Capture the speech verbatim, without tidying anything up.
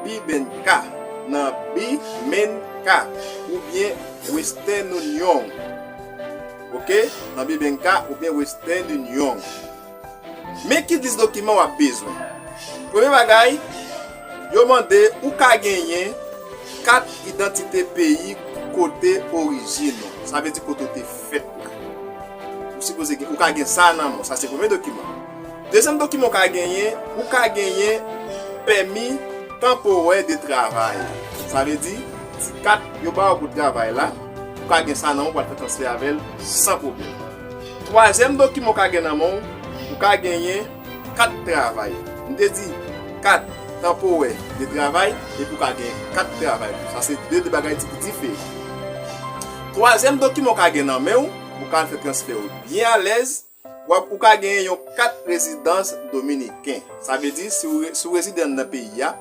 Bibenka, nan Bimenka oubyen Western Union. Ok? Nan Bibenka oubyen Western Union. Men ki dis dokiman w ap bezwen. Premye bagay, yo mande ou ka genyen kat idantite peyi kote orijin ou. Sa vle di kote w te fèt la. Ou sipoze gen, ou ka gen sa nan men w. Sa se premye dokiman. Dezyèm dokiman ou ka genyen, ou ka genyen pèmi tanporè de travay. Sa vle di, ti kat yo ba w pou travay la, ou ka gen sa nan men w, ou pral fè transfè avè l san pwoblèm. Twazyèm dokiman ou ka gen nan men w, ou ka genyen kat travay. M te di kat tanporè de travay, epi ou ka gen kat travay. Sa se de, de bagay ti diferan. Twazyèm dokiman ou ka gen nan men w, ou ka al fè transfè w byen alèz, w ap, ou ka genyen yon kat rezidans dominiken. Sa vle di, si w re-, si w rezide anndan peyi a,